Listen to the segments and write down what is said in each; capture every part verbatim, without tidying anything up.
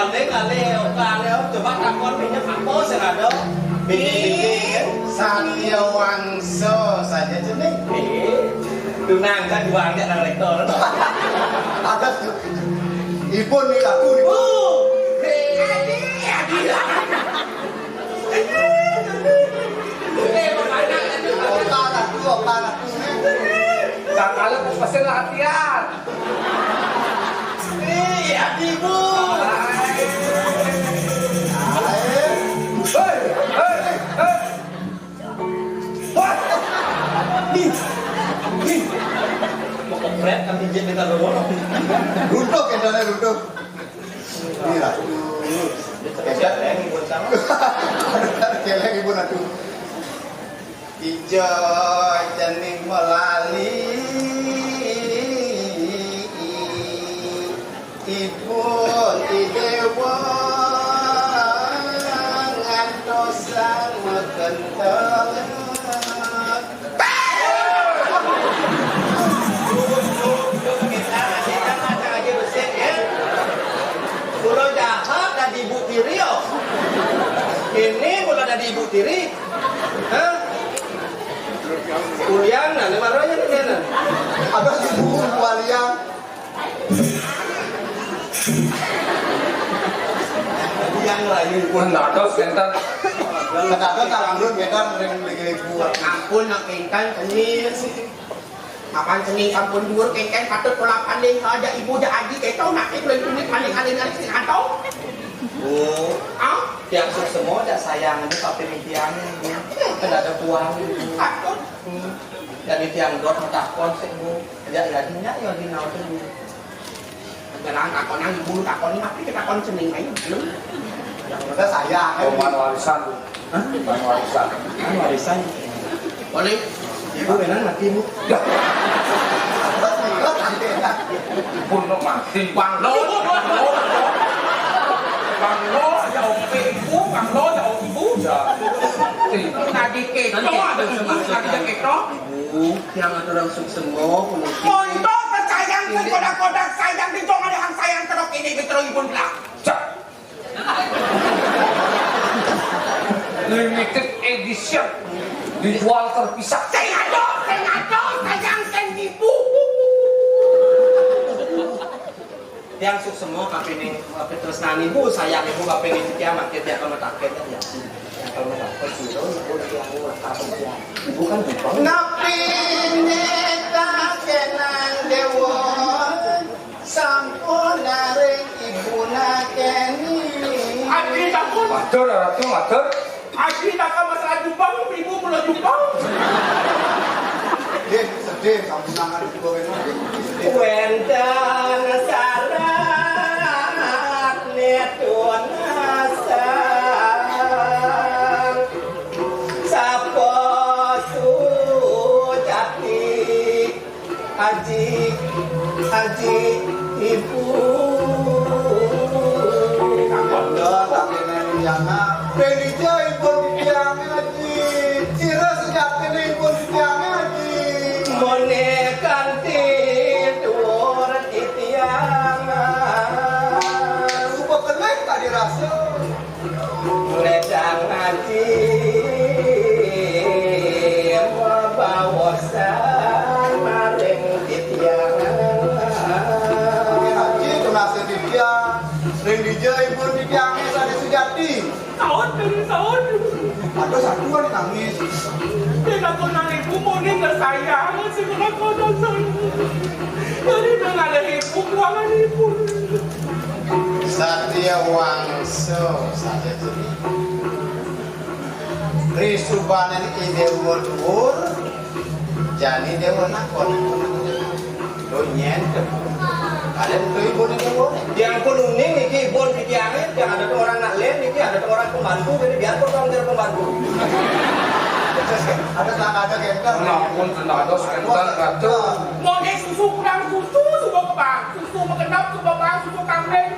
Ning ale, ora ale, coba takon minyak apa sing ada? Minyak. Satya Wangsa saja jeneng. Eh, tunang kan dua angkat nang rektor. Ada ipun nih aku nih. Oh, eh, adi, adi. Eh, apa anak itu? Apa anak itu? Apa anak itu? Kakak lu pas pesen latihan. Iya, Ibu. Hei, hei, hei. Wah. Nih. Nih. Mau kepret kan pijit minta dulu. Runtuh kendalnya, runtuh. Ini lah. Dia pakai siapa yang ibu sama? Kelek ibu nanti. Ija jani melali ipun idewa ngantos sang makentel. Kula jahat dadi ibu tiri, yo. Ini kula dadi ibu tiri. Hah? Kuliah, nah, lima roh ya, ini, nah. Ada si buku kuliah. Yang lain pun dados, enten. Dados, tak lanjut, kita ring lagi buat. Ampun, nak pinten, ini. Mapan cening sampun dhuwur, kengken patut kula paling, aja ibu, aja aji, keto nak kuwi kulit paling aling-aling sing antong. Bu, ah? Tiang suksma, aja sayang ini tapi mimpian ini. Kan ada buang. Patut. Hmm. Jadi tiang dot matakon sik, Bu. Aja ya dinya ya dinaon, Bu. Sekarang takonan ibu, takoni mati, kita kon cening aja belum. Yang penting saya, eh. Omongan warisan, Bu. Hah? Omongan warisan. Kan warisan. Boleh. Ibu benar mati, Bu. Ibu no mati. Bang Lo. Bang Lo, ya oke ibu, Bang Lo, ya oke ibu. Ya. Tadi keto, ada ibu, tadi keto. Bu, yang aturang suksma puniki. Monto percayang sing kodak-kodak sayang di dong ada hang sayang terus ini betul ibu lah. Cak. Limited edition. Dijual terpisah. Sing ada, sing ada, sayang sing ibu. Tiang suksma kapining, kapitresnan ibu, sayang ibu kapining tiang mangkin tiang kena takut ya. Tiang kena takut sira ibu tiang ngakak tiang. Ibu kan bukan. Napi nitakenang dewa sampun naring ibu nakeni. Adi takut. Matur, Ratu, matur. Aji tak masalah Jepang, ibu mula Jepang. Sedih, sedih, kamu sangat dibawain lagi. Sedih. Wénten sarat netunasang sapa sujati. Aji, aji, ibu. Kandha sakene Indiana. Benija ibu titiange, Aji. Sira sejatine ibu titiange, Aji. Mone kanthi dhuwur titiang. Suka kelek tak dirasa. Ledang ati mabawosan maring titiang. Ati ati tunase titiang, ring dija ibu titiange sane sujati. Saut, saut. Aduh, satu kan nangis. Dia takut nang ibu muni nggak sayang, sing kena kodok sayang. Jadi dengan ibu, kuangan ibu. Satya Wangsa saja tuni. Risubanen i dewa dhuwur, jani dewa nakon. Donyen. Ada itu ibu ni dewa. Yang pun uning iki ibu iki aneh, yang ada tuh orang nak len, iki ada tuh orang pembantu, jadi biar kok orang jadi pembantu. Ada tak ada kenter. Ampun, tenaga sekian kenter. Mau susu kurang susu, susu kebang, susu mengenap, susu kebang, susu kambing.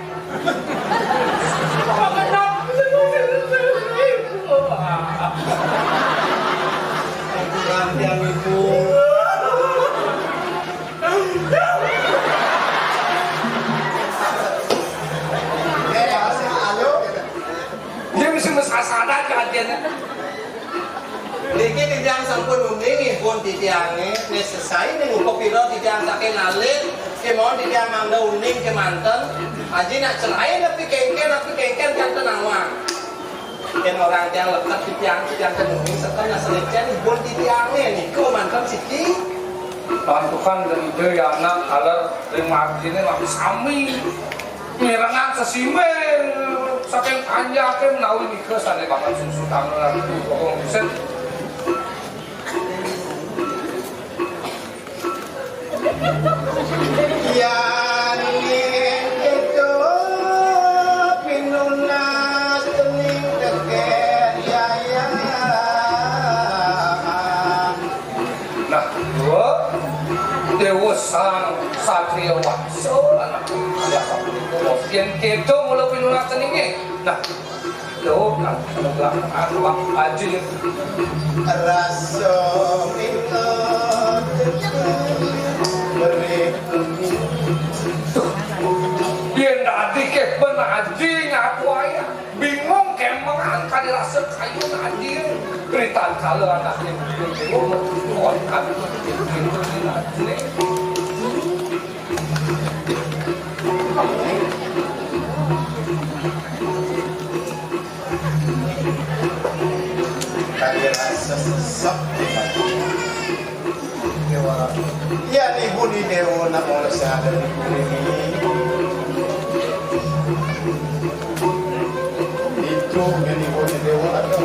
Niki titiang sampun uning, ibun titiange, nek sesai ning upapira titiang saking alit, kemawon titiang mangda uning kemanten. Aji nak cerai nepi kengken, nepi kengken kanten awang. Yen orang tiang leket titiang, titiang ten uning, seken nak selecen, ibun titiange niku manten siki. Santukan dan ide anak aler ring margine lami sami. Mirengang sesimbing saking panjake menawi nika sane bakal susu tangan kok sing Yan ing keto pinunas tening teken yaya. Nah, Dewa, Dewa Sang Satria Waksa, anak Ayah Sabuniko, yen keto mula pinunas teninge. Nah, Dewa, nah, aji. Rasa minat beri. Yen dadi keben aji nyatu ayah. Bingung kemengan kadi rasa kayun aji. Ritan kala anake bingung, bingung, bingung, bingung, bingung, bingung, bingung. Kadi rasa sesek. Dewa. Yan ibun i Dewa nak mula sada ibun ini. Itu yan ibun i Dewa ada.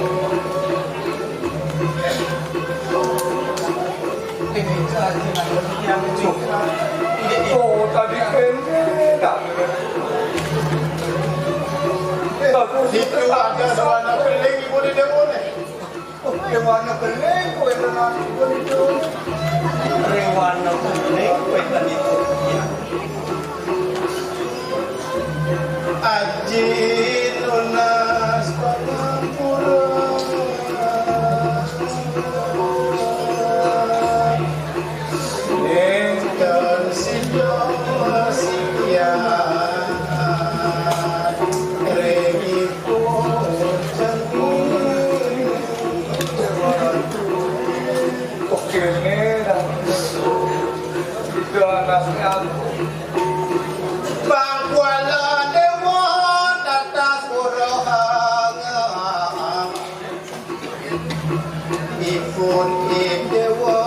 Oh, tadi pendek. Itu ada suara keling ibun i Dewa nih. Oh, rewana keling kowe tenan pun itu. Rewana keling kowe tenan itu. Aji nunas pangampura. Enten sida setia ring ipun sendiri. Kok kene dah. Kita nasnya. Bang Kuala Dewa tatas pura hanga. Ipun i Dewa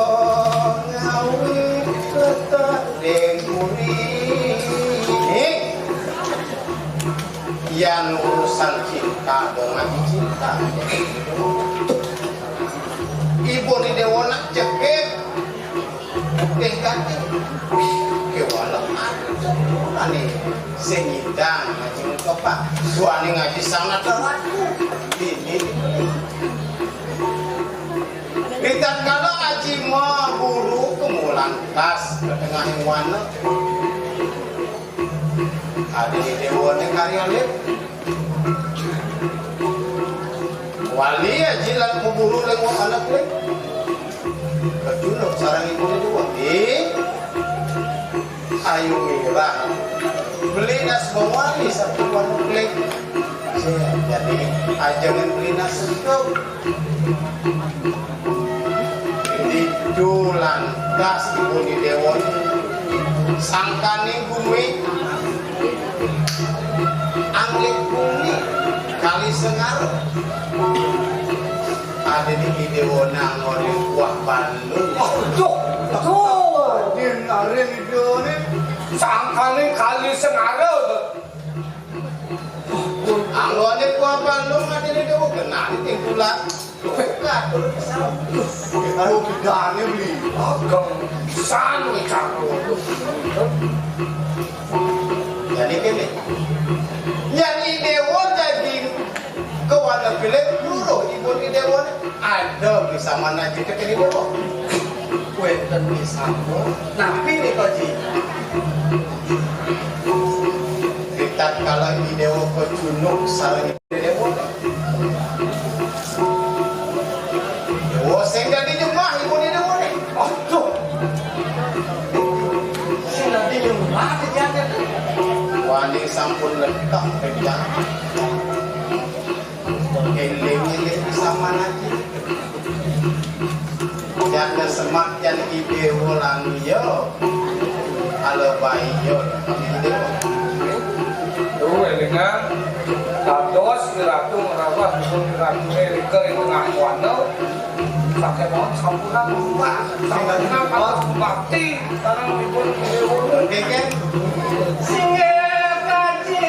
ngawi letak ring puri. Yan urusan cinta dengan cinta. Ibun i Dewa nak jegeg. Tingkate. Kewala aduh ane sing nyidang ngaji kepak. Suane ngaji sangat ragu. Ini Ritatkala aji maburu kemulan tas ka tengahing wana. Adine dewane kari alit. Wali aji lan maburu lewat anak le. Kejunuk sareng ibune dewa. Ih. Ayu mirah. Beli nas bawali satu manuk lek. Jadi ajangan beli nas sentuh. Ditu lantas ibune dewa. Sangkane bumi. Anglik bumi. Kali Sengar. Ada di ide wonang ngoreng kuah bandung. Aduh, aduh. Din areng idone. Sangkane Kali Sengara. Anggone kuah bandung ada di dewa kenal di timpulan. Katur kesal. Aduh, bedane beli. Ageng pisan we cakep. Jadi kene. Nyani dewa jadi Kewana bilih luruh ibun i dewa ada bisa manaji tekeni dewa. Wenten di sampun napi nika ji? Ritatkala i dewa kecunduk sareng i dewa. Dewa sing dadi jemah ibun i dewa ne. Aduh. Sing dadi jemah kejadian. Wani sampun letak pejah. Eling-eling bisa manaji. Ada semak jan ide wulan yo. Halo bayi yo. Kami ide. Tuh, elingan. Dados Ratu ngerawat pun Ratu Erika ing tengah wana. Sakémawon sampunang lupa. Sampunang pas bakti. Sekarang ibu. Oke, kan? Singgih kaji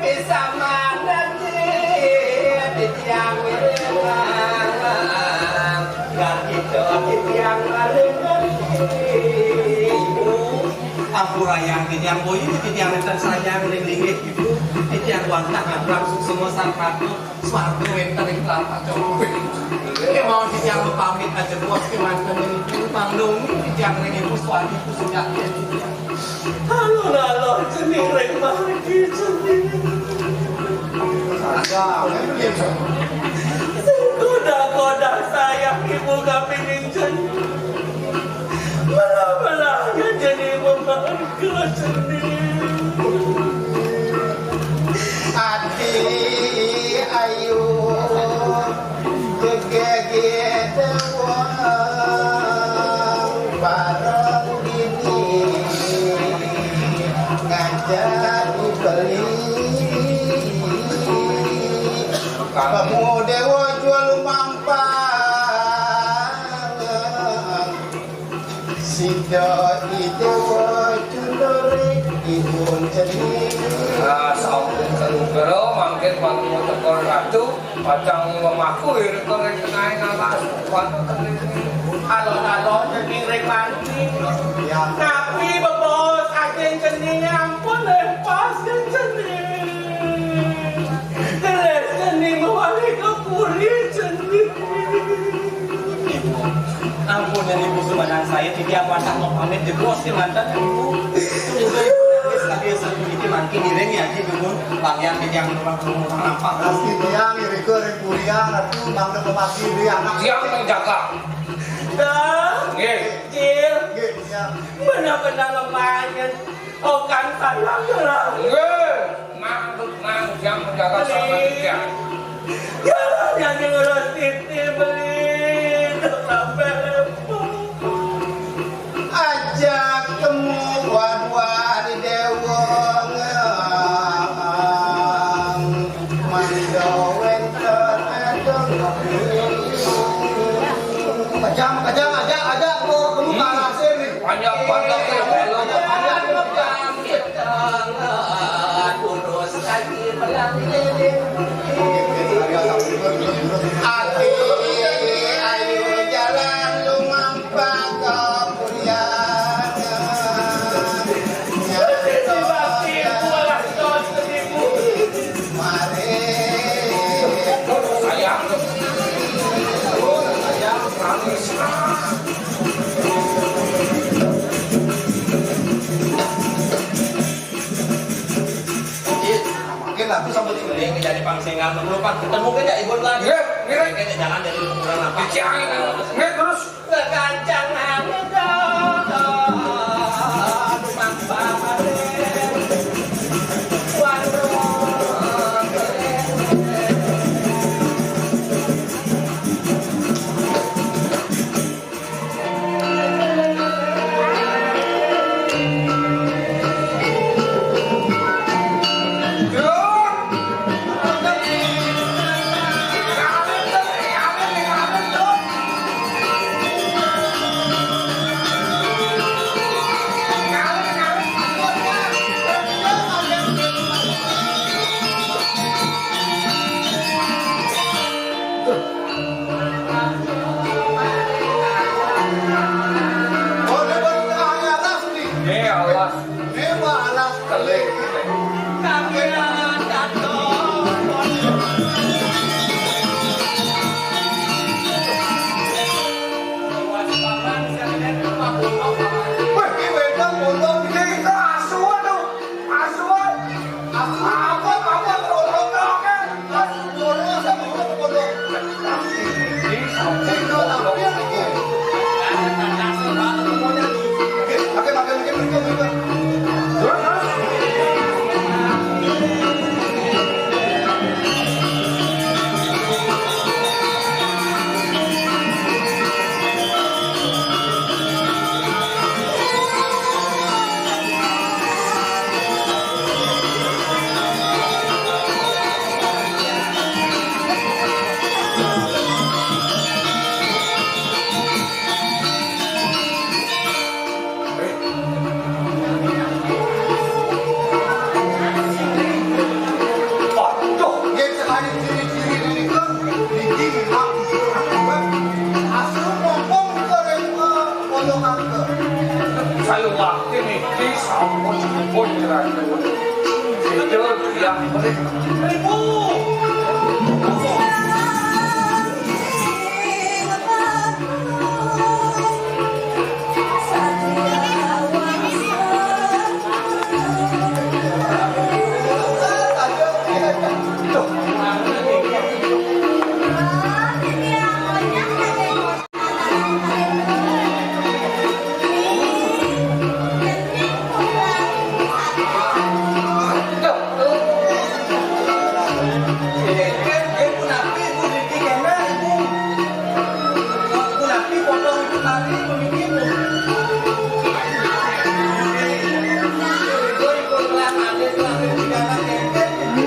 bisa manati titiang wirénan. Gargita titiang maling. Ibu, ampurayang titiang boya, titiang nénten sayang ring linggih ibu. Titiang wantah ngaturang suksma sang ratu. Swarga wénten ing tlapak cangkir. Kémawon titiang pamit ajebos kémanten ring ibu, mangda wengi titiang ring ibu swargi ibu sujati. Alon-alon cening ring margi cening. Sing kodah-kodah sayang ibu kapingin cening. Melah-melah cening memarga cening. Ati ayu gegege dewang bareng dini ngajak dibeli. Kamu dewa jual mampang. Sida Idéwa Cunduri ibun cening. Ah, sampun kalugra mangkin panglima teka ratu, pacang memaku irika ring tengahing alas, wana cening. Alon-alon cening ring mandi. Ya. Napi bebos ajin cening ampun lepas cening. Terus cening mawali ka puri cening. Ibu, ampun, Ibu, sumanangsaya titiang wantah pamit jebos kémanten, Ibu. Sumangga Ibu nangis kadi sapuniki mangkin ngiring ya, Ibu. Banggiang titiang rumah rumah nampak. Ras titiang irika ring purian, Ratu, mangda pamati di anak. Tiang menjaga. Dah. Nggih. Cil. Nggih, titiang. Benar-benar lemahnya. Okan sayang gelah. Nggih, maksud nang jam menjaga sama tiga. Jalan yang ngurus titi beli sampai lepung. Ajak temu wadwari dewa ngang. Mangga wénten adong. Kejang, kejang, ajak, ajak, mau ketemu Kang Asir nih. Panjang, panjang, ya, belum. Ati, ayo jalan lumampak ka Purian. Mari. Sayang. Sayang, manis. Mungkin aku sambut suling jadi pangsingan, merupakan ketemu kan ya, Ibu, lagi. Nggih, nggih. Kayaknya jalan dari kuburan apa? Diciangi, nggih, terus. Kekancang angin dong, mangsa mati. Waduh. Nggih, alas. Nggih, alas keling. Wah, iki wedang pondok iki, kita asuhan to. Asuhan. Apa, apa, pondok, oke. Asuhan, pondok, pondok. Ini sampai pondok. Oke, oke, oke, oke, oke. Terus, terus. Waktu niki sampun dipun keraton. Itu yang paling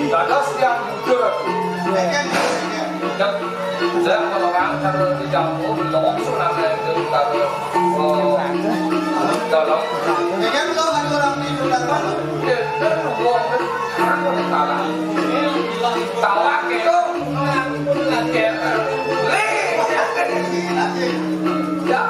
Dados tiang bujur. Saya melarang kalau tidak mau langsung nanti itu kalau, eh, dalam. Itu wong, anu, salah. Salah itu. Ya.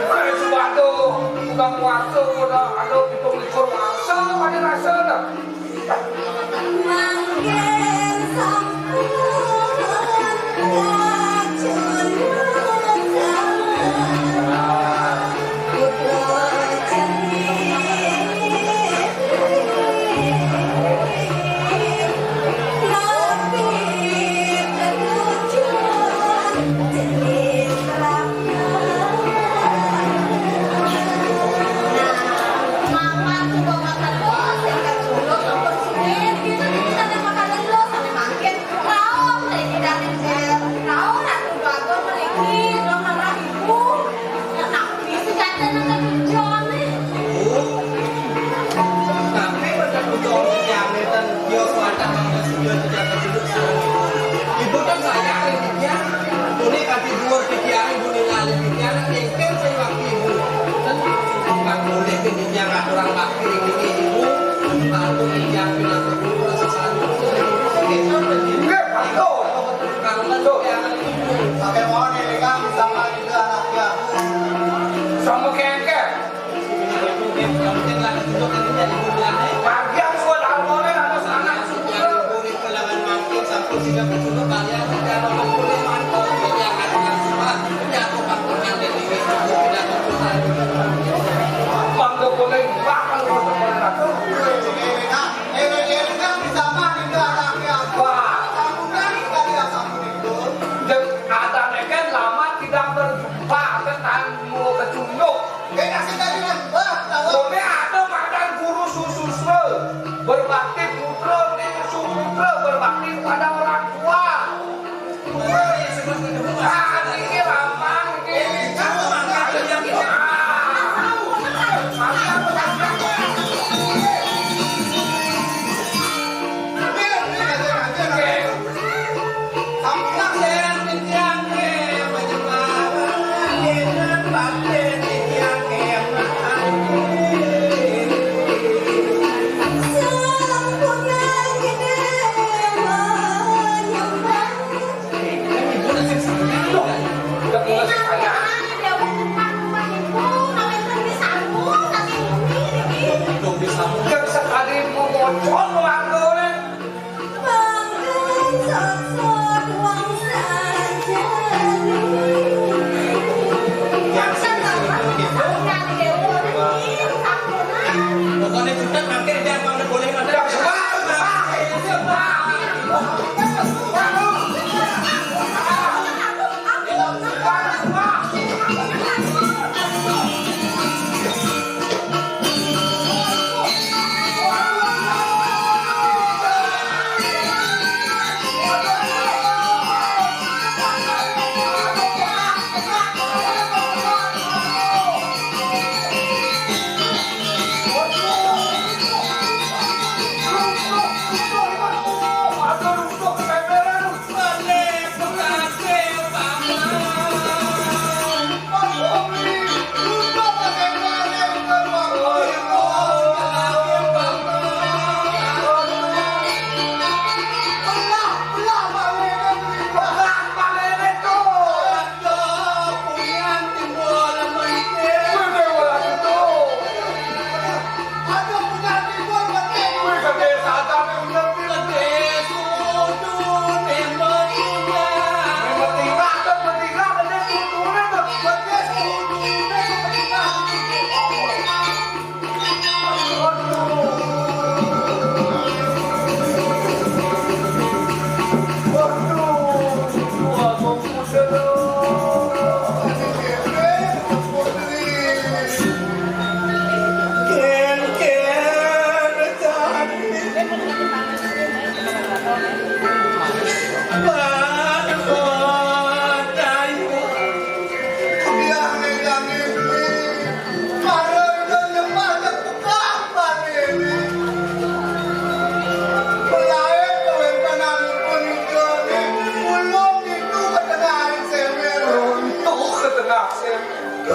Wis, waduh, tukang warteg ora ada pitung likur warteg, pada rasa dah. Mangkin sampun kacundut kutha Jenik. Nabi ketujuh Jenik. Tapi pada pucuk tiang ngeten, tios wadah mangga sedya tidak kejebak sareng ibu. Ibu kan saya ring titiang, muni kanthi dhuwur titiang ibu ningali titiang, ningkir sing waktu ibu. Ten, kang mulih titiang aturang bakti ring niki ibu. Bantu titiang pinantuk kula sesantuk. Nggih, bantu. Kang, bantu titiang ibu. Sampai mohon ini, Kang, sama juga anaknya. Sama kengkeng. Wah, dan adanya kan lama tidak berjumpa, kan, anu, kecunduk. Kowe ada madan guru susustra, berbakti putra ning suputra, berbakti kepada orang tua. Ah, iki lama iki.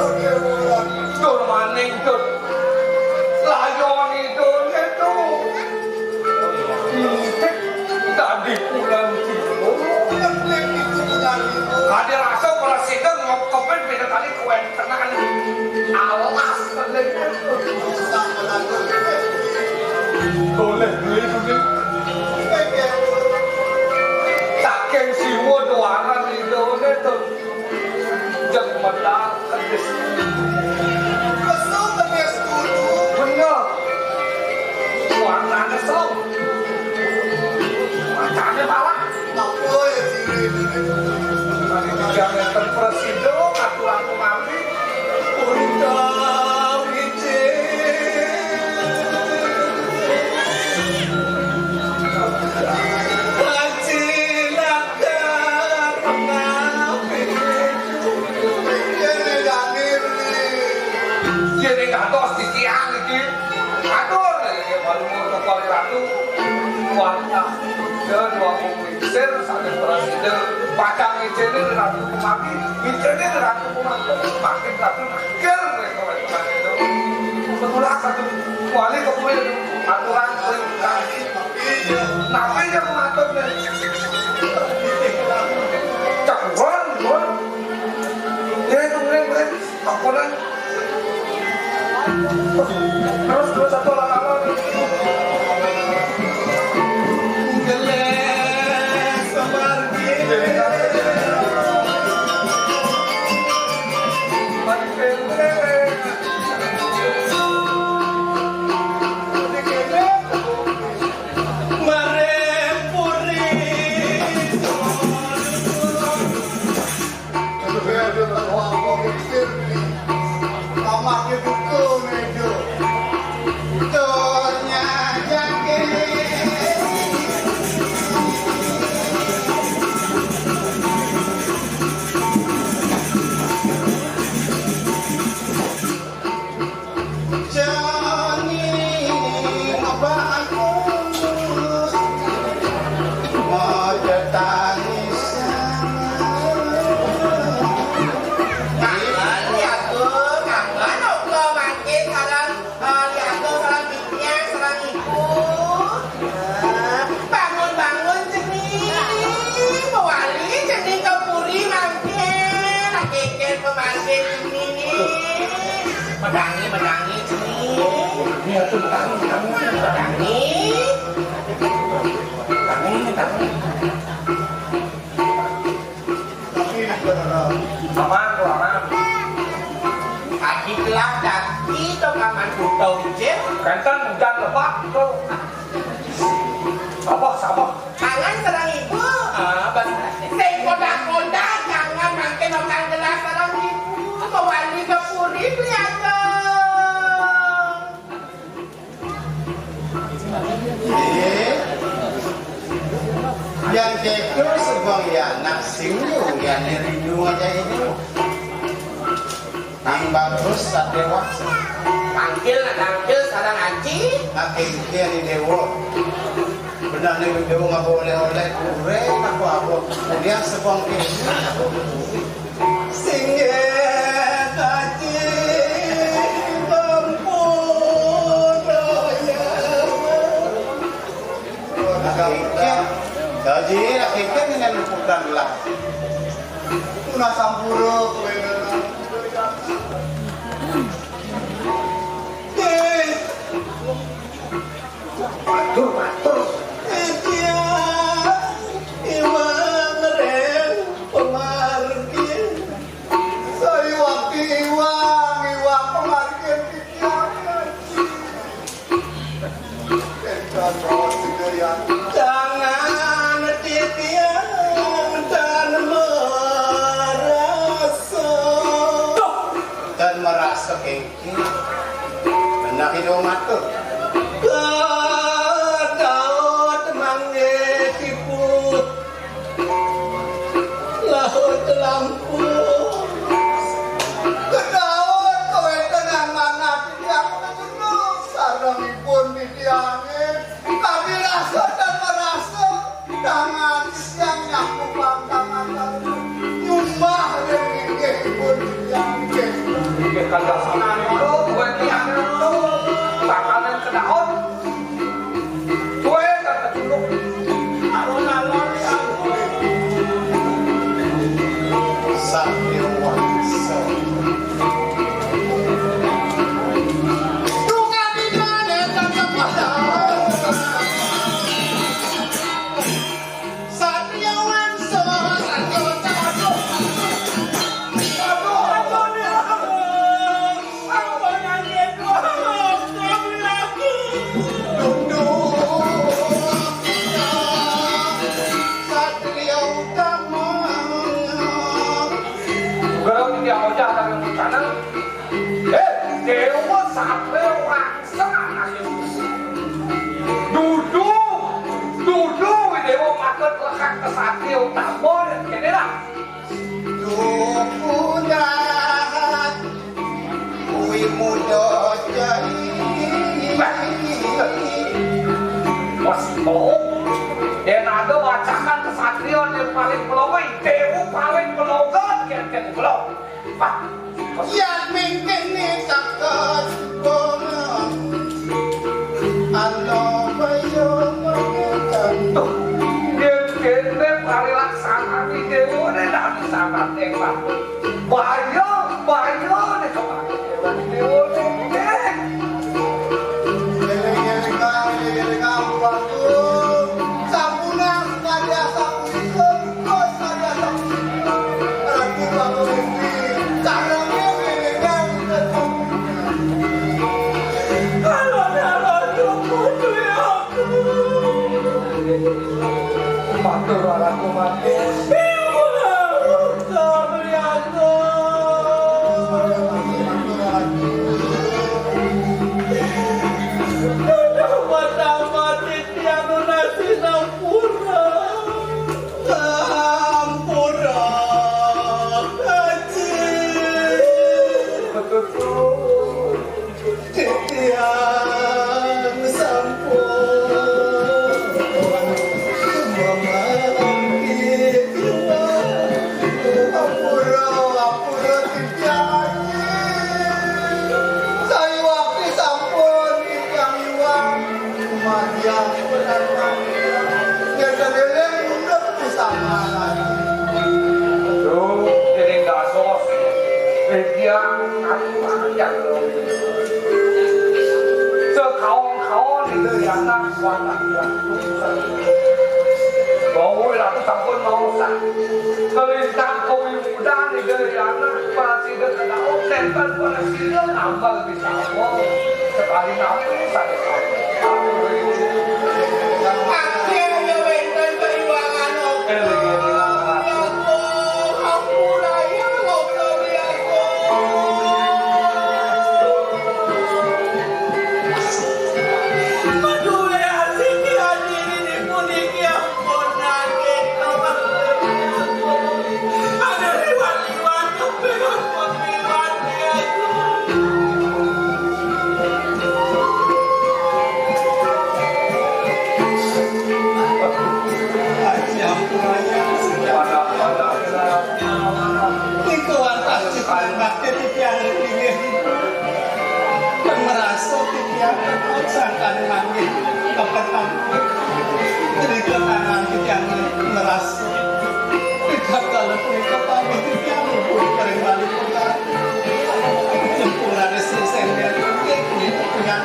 Dur maning dur. Layon idone to. Intik dadi pulang tiba. Kade rasa ora sida ngokopin beda kali kuwentenan. Alas kene. Boleh beli dulu. Saking siwa doaran idone to. Jeng medal kedis. Kesel kedis kudu. Bener. Warnane song. Macane malah. Apa ya sih? Jangan terpresido aturan kemari. Undang izin. Haji Lakar menawi. Kene gantos titiang iki. Atur, ya, baru mau teko Ratu. Wah, ya, dua puluh sir, sampai berhasil. Pacang izinin Ratu kemaki, izinin Ratu kemaki, makin Ratu nangkil, ya, kalau itu kan itu. Betulah satu wali kemudian aturan perintah. Tapi dia mengatur, nih. Cak, ron, ron. Dia itu, nih, nih. Ampunan. Terus, terus, satu lama-lama. Geleh semargi. Marepuri. Bangun, bangun, Ceni. Mewali, Ceni, ke puri mangkin. Lagi ke pemangkin, Ceni. Medangi, medangi, Ceni. Ini aku medangi, medangi, medangi. Medangi, medangi. Paman, paman. Adi telah dadi to paman buta ucil. Kenten udan lebat to. Sabar, sabar. Tangan serang ibu. Ah, bas. Sing kodak-kodak, jangan mangke nonton gelas serang ibu. Kewali ke puri, Priaga. Yang keker sebang ya anak singgung ya rindu aja ini. Nang bagus sadewa. Tangkil, tangkil, sarang aci. Aci ini dewa. Benar nih dewa ngapa oleh-oleh kure ngapa apa. Kemudian sebang ini. Singgih kaji ampun, ya. Kaji, kaji dengan liputan lah. Tuna sampura kowe. Eh, Matur, matur. Titiang iwang ring pamargi. Saiwang iwang, iwang pamargi titiang. Entan raos sedaya. Tangan titiang tan marasa. Tan marasa kenging. Benak itu matur. Kadaut manggih ibu laut lampu. Kadaut kawéntenan manah titiang petunjuk sarengipun titiangé. Kami rasa dan merasa. Tangan siang nyapu pantangan lalu nyumbah ring inggih pun inggih. Dasar anak lu, gue ini anak lu, bakalan ke daun. Gue kagak culuk. Alon-alon ya. Satrio Wangsa. Tukang di mana kagak pada. Satrio Wangsa, Satrio Wangsa, aduh. Aduh, aduh, aduh. Apa yang dia doang? Kami lagi. Duh, duh. Satrio Utama. Kalau tidak ada yang sana, eh, Dewa Satrio Wangsa. Dudu, dudu, Déwa patut lekak kesatria utama, kéné lah. Duh, kudat, kuwi muda cai. Wah, wes, oh. Yén ada wacakan kesatria yang paling pelongo, Déwa paling pelongo, kén-kén pelongo. Yan mingkene teka bono, ana baya mangkang. Tuh, yen kene parilaksanané Déwa né, nek sambat ing waktu. Baya, baya né kepake Déwa né. Eling-eling, eling-eling, waktu. Sampunang, kadya sapunika, terus kadya sapunika. Ratu Ratu Gusti, carane ngelingan. Alon-alon putu ya aku. Matur, Ratu, matur. Ibu, Ratu, Ratu. Duduh, mati tiang nasi sampura. Sampura. Aji. Titiang sampun mamaring iwang. Ampura, ampura titiang. Sawiakti sampun titiang iwang. Kumardian penantan. Yen kedeleng mundut di sana. Duh, dening dasos. Titiang aturan yang Sekaon-kaon Negeri Anak kuatah yang susah. Bahwa laku sampun maosan. Kelintang kawiwudan Negeri Anak, prasida kedaung, nenten prasida nambal bisa Allah. Sekali nambal, satu kali. Akhirnya wenten keibangan, oke. Ya Allah, ampun, ya Allah. Niku wantah ciptaan bakti titiang ringkih. Pun merasa titiang tetap sangkan manggih kepetan. Jadi ketangan titiang merasa. Tidak kalau punika pamit titiang pun paring balik. Nyempurane sing sender, nggih, nggih, punya.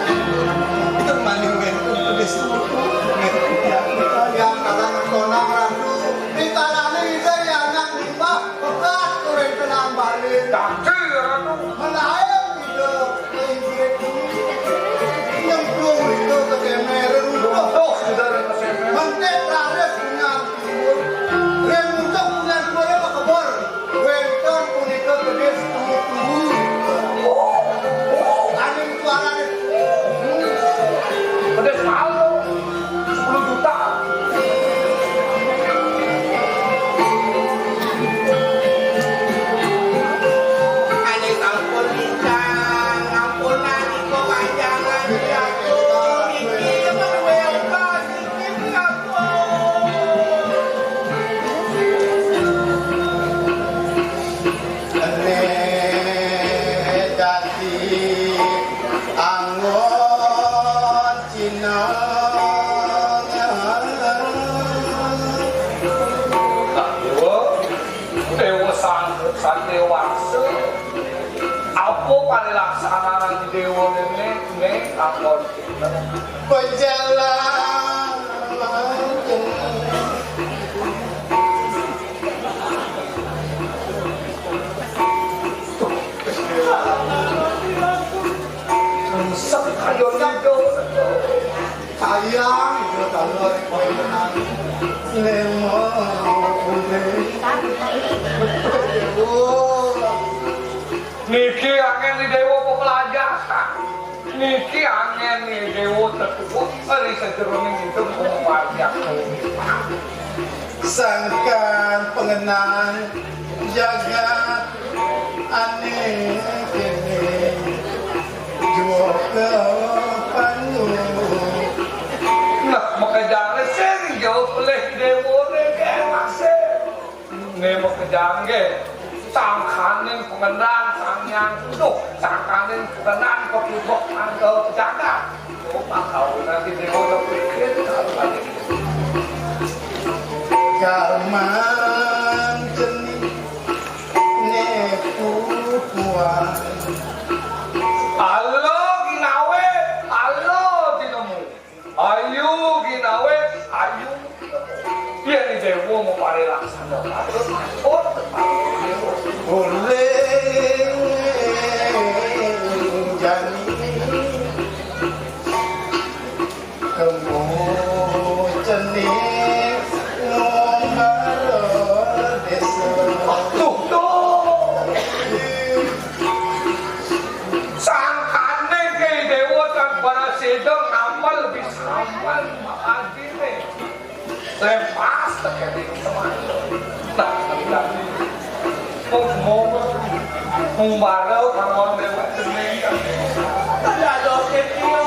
Temaning wénten pedis tutu, nggih, titiang. Yang kata nonang ratu, ditalani Ida ya anak limbah, bekas kuring kenang balik. Kaki, Ratu. Menaik Ida, inggih. Nyemplung Ida ke semer, runtuh. Runtuh, Ida, ke semer. Mentik laris dengan timbul. Ring untuk dengan kuring kebor. Wénten punika kedis. Laksanaan déwa né, né, lakon. Pejalan. Sep ayo nado. Sayang, yo tahu, lemo. Niki angén ni déwa pepelajaran. Niki angén ni déwa tetuwek ri sajeroning idup wong wayah. Sangkan pengenang jagat ané kéné juwaka panu. Nah, makejang sing jauh pelih déwa né, masih. Né makejang nggih, sangkaning pengenang Sang Hyang, duh, sangkaning pengenang pepibek angga pejagat. Oh, makauna di déwa tepikir, kalau tadi. Gaman cening né pupuan. Alo ginawe, alo tinemu. Ayu ginawe, ayu. Yén déwa maparé laksana patut, patut. Olih jani kemu cening ngombal désa. Aduh, duh. Sangkané ké déwa tan para séda ngamel bisaman adiné. Lepas tekan di teman. Nah, mung, mung, mung bareng kanggo lewat jening. Ada dosa dia.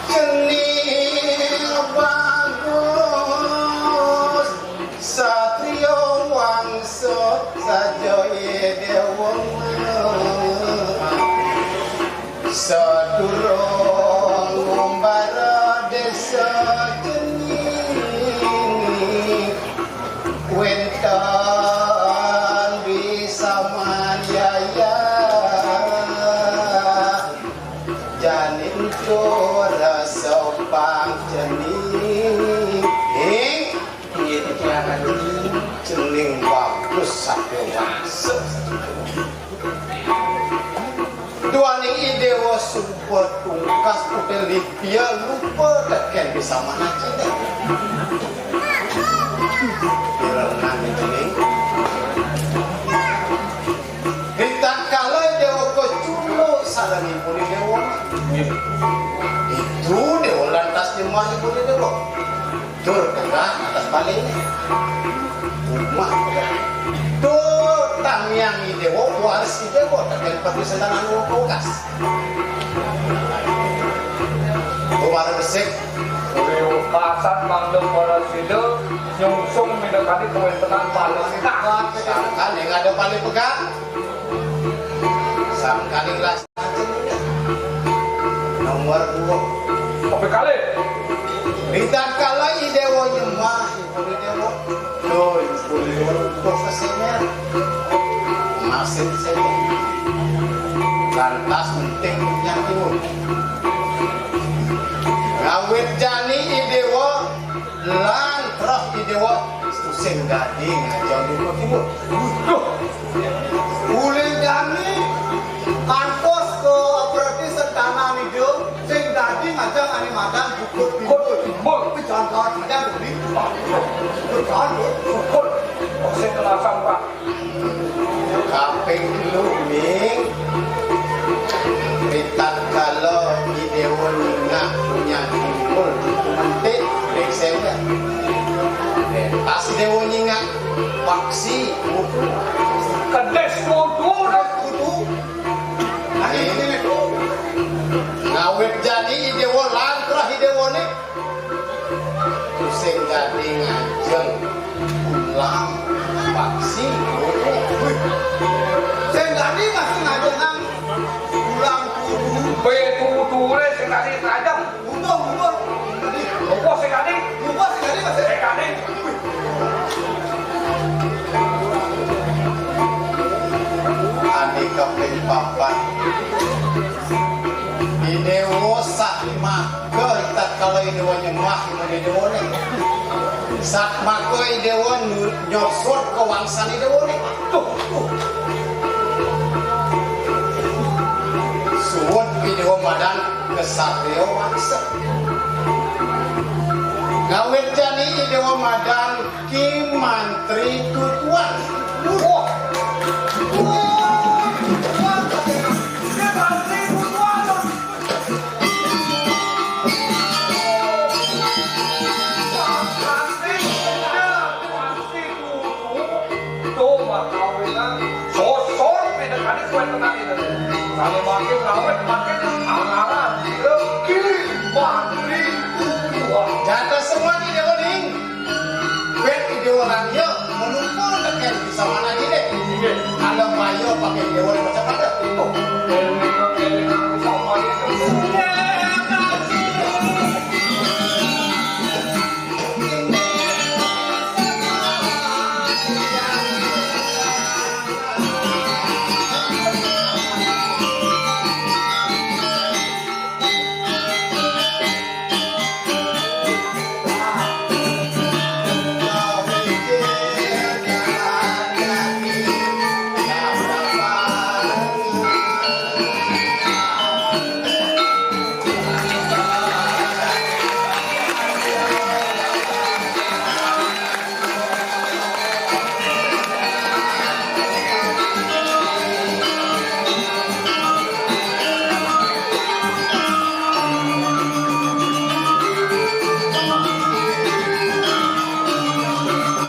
Cening bagus, satriya wangsa saja, Déwa. Sadurung ngumbara désa Cening, wénten bisaman yaya. Jani rasa pangcening. Inggih titiang adi. Cening bagus sakéwasa. Duaning I Déwa suba tungkas utel lipia lupa tekén bisaman aji. Pirengan cening. Ritatkala Déwa kecunduk sareng ibu Déwa. Itu Déwa lantas nyembah ibu Déwa. Tur tengah atas paling. Umah. Tur tamiang I Déwa, waris I Déwa, tekén pati sendangan ukas. Umar besik. Kasan mangda para sida nyungsung minakadi kawéntenan paling tengah. Sangkan yang ada paling pegat. Sangkan yang las. Nomor dua. Tapi kali. Ritatkala I Déwa nyembah, I Déwa. Tuh, I Déwa utuh kesener. Masih sener. Lantas menting punya timun. Ngawit jani I Déwa, lan terus I Déwa, sing dadi ngajeng duka timun. Duh. Uli jani, antos ka berarti sentanan Ida, sing dadi ngajeng ané madan bukut timbul. Bukut timbul. Tapi jangan kawat saja, Budi. Jangan, Budi. Bukut. Sing kelasang, Pak. Kaping telu, Ning. Ritatkala I Déwa nyingak punyan timbul ditu mentik, riksa ya. Pas I Déwa nyingak, paksi, kudu. Kedis kudu, dah kudu. Ngawit jani I Déwa lan terah I Déwané. Sing dadi ngajeng ulam paksi. Sing dadi masih ngajengang ulam kudu. Bé kuduné sing dadi ngajeng. Utuh, utuh. Utuh sing dadi. Utuh sing dadi masih. Sing dadi. Déwané. Satmaka I Déwa nu-, nyosot ka wangsan I Déwané. Tuh, tuh. Suud I Déwa madan ksatria wangsa. Ngawit jani I Déwa madan Ki Mantri Tutuan. Wah. Wah. Wah. Ki Mantri Tutuan. Pasti, pasti tuh, tuh bakal bilang sosor pindah kali kue tenang itu. Kalau makin rawat, makin anggaran. Kiri, mati, dua. Jatah semua di Dewa Ning. Bet di Dewa Rangya, menunggu dekat di sana lagi deh. Iya. Ada payo pakai Dewa di macam ada. Tuh. Eling, eling, sama itu.